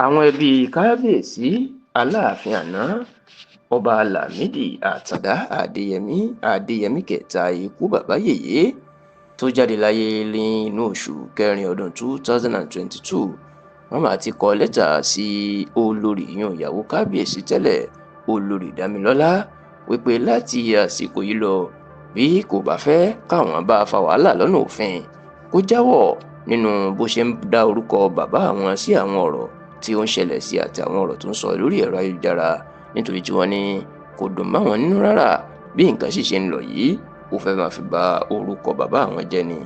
Àwọn ẹbí kábíyèsí Aláàfin àná, Ọba Lámìdí Àtàndá Adéyẹmi, Adéyẹmi kẹta, ikú bàbá yèyé, tó jáde láyé nínú oṣù kẹrin ọdún 2022, wọ́n máa ti kọ lẹ́tà sí olórí yan ìyàwó kábíyèsí tẹ́lẹ̀, Olórí Dámilọ́lá, wípé láti àsìkò yìí lọ, bí kò bá fẹ́ káwọn bá fa wàhálà lọ́nà òfin, kó jáwọ́ nínú bó ṣe ń dá orúkọ bàbá àwọn sí àwọn ọ̀rọ̀ tí ó ń ṣẹlẹ̀ sí àti àwọn ọ̀rọ̀ tó ń sọ lórí ẹ̀rọ ayélujára, nítorí tí wọ́n ní kò dùn máwọn nínú rárá bí nǹkan sì ṣe ń lọ yìí, ó fẹ́ máa fi ba orúkọ bàbá àwọn jẹ́ ni.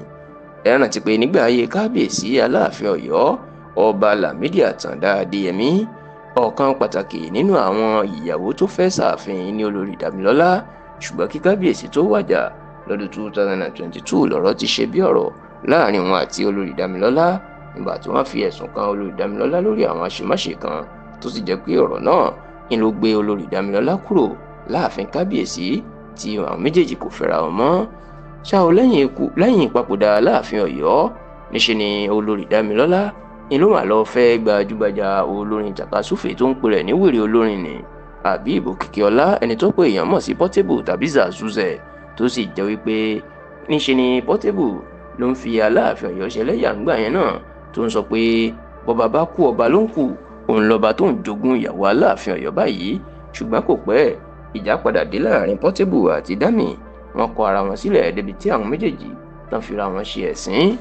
Ẹ rántí pé nígbà ayé kábíyèsí Aláàfin Ọ̀yọ́, Ọba Lámìdí Àtàndá Adéyẹmí, ọ̀kan pàtàkì nínú àwọn ìyàwó tó fẹ́ sáàfin ní Olórí Dámilọ́lá. Ṣùgbọ́n kí kábíyèsí tó wàjà lọ́dún 2022, lọ́rọ̀ ti ṣe bí ọ̀rọ̀ láàrin wọn àti Olórí Dámilọ́lá, nígbà tí wọ́n fi ẹ̀sùn kan Olórí Dámilọ́lá lórí àwọn àṣemáṣe kan, tó sì jẹ́ pé ọ̀rọ̀ náà ń ló gbé Olórí Dámilọ́lá kúrò láàfin kábíyèsí, tí àwọn méjèèjì kò fẹ́ra wọn mọ́. Ṣá o, lẹ́yìn ìpapòdà Aláàfin Ọ̀yọ́, níṣe ni Olórí Dámilọ́lá ni ló mà lọ́ọ́ fẹ́ gbajúgbajà olórin tàkasúfè tó ń pè rẹ̀ ní wèrè olórin ni Habeeb Òkìkíọlá, ẹni tó pé èèyàn mọ̀ sí Portable tàbí Zazuzẹ, tó sì jẹ́ wípé níṣe ni Portable ló ń fi Aláàfin Ọ̀yọ́ ṣẹlẹ́yà ńgbà yẹn náà, tó ń sọ pé bọ́ba bá kú, ọba ló ń kù, òun lọ́ba tó ń jogún ìyàwó Aláàfin Ọ̀yọ́ báyìí. Ṣùgbọ́n kò pẹ́, ìjà padà dé láàrin Portable àti Dami. Wọ́n kọ ara wọn sílẹ̀ débi tí àwọn méjèèjì tán fira wọn ṣe ẹ̀sín.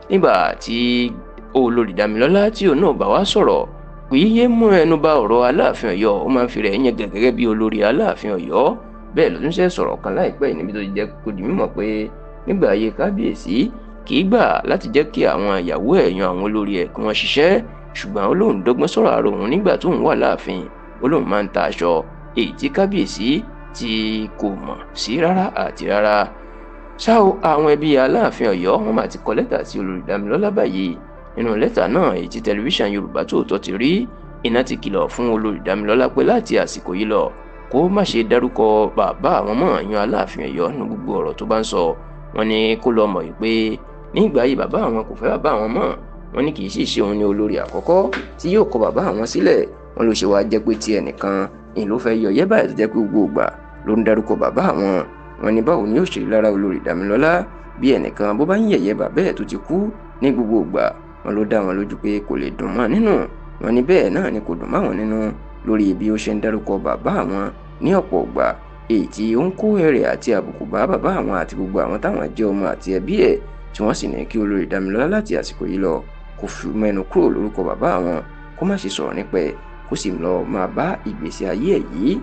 Nígbà tí Olórí Dámilọ́lá tí òun náà bá wá sọ̀rọ̀, kò yíyé mú ẹnu bà ọ̀rọ̀ Aláàfin Ọ̀yọ́, ó máa ń fi rẹ̀ yẹn gẹ́gẹ́ bí olórí Aláàfin Ọ̀yọ́. Bẹ́ẹ̀ ló tún ṣe sọ̀rọ̀ kan láìpẹ́ yìí níbi tó ti jẹ́ kó di mímọ̀ pé nígbà ayé kábíyèsí, kì í gbà láti jẹ́ kí àwọn ìyàwó ẹ̀ yan àwọn olórí ẹ̀ kí wọ́n ṣiṣẹ́. Ṣùgbọ́n ó lóun dọ́gbọ́n sọ̀rọ̀ àrò òun nígbà tóun wà láàfin, ó lóun máa ń ta aṣọ, èyí tí kábíyèsí tí kò mọ̀ sí rárá àti rárá. Ṣá o, àwọn ẹbí Aláàfin Ọ̀yọ́, wọ́n máa ti kọ lẹ́tà sí Olórí Dámilọ́lá báyìí. Nínú lẹ́tà náà, èyí tí tẹlifíṣàn Yorùbá Tòótọ́ ti rí, iná ti kìlọ̀ fún Olórí Dámilọ́lá pé láti àsìkò yìí lọ, kó má ṣe dárúkọ bàbá àwọn mọ́ yan Aláàfin Ọ̀yọ́ nínú gbogbo ọ̀rọ̀ tó bá ń sọ. Wọ́n ní kó lọ mọ̀ pé nígbà yìí bàbá àwọn kò fẹ́ bàbá àwọn mọ́. Wọ́n ní kì í sì ṣe òun ní olórí àkọ́kọ́ tí yóò kọ bàbá àwọn sílẹ̀. Wọ́n ló ṣe wá jẹ́ pé tí ẹnìkan ìlú ló fẹ́ yọ yẹ́ báyìí, tó jẹ́ pé gbogbo ìgbà ló ń dárúkọ bàbá àwọn. Wọ́n ní báwo ni yóò ṣe lára Olórí Dámilọ́lá bí ẹnìkan bó bá ń yẹ̀yẹ́ bàbá ẹ̀ tó ti kú ní gbogbo ìgbà? Wọ́n ló dá wọn lójú pé kò lè dùn mọ́ nínú. Wọ́n ní bẹ́ẹ̀ náà ni kò dùn mọ́ àwọn nínú lórí bí ó ṣe ń dárúkọ bàbá àwọn ní ọ̀pọ̀ ìgbà, èyí tí ó ń kó ẹ̀rẹ̀ àti àbùkù bá bàbá àwọn àti gbogbo àwọn táwọn jẹ́ ọmọ àti ẹbí ẹ̀, tí wọ́n sì ní kí Olórí Dámilọ́lá láti àsìkò yìí lọ kó fi mẹ́nu kúrò lórúkọ bàbá àwọn, kó má ṣe sọ̀rọ̀ nípa ẹ̀, kó sì lọ máa bá ìgbésí ayé ẹ̀ yìí.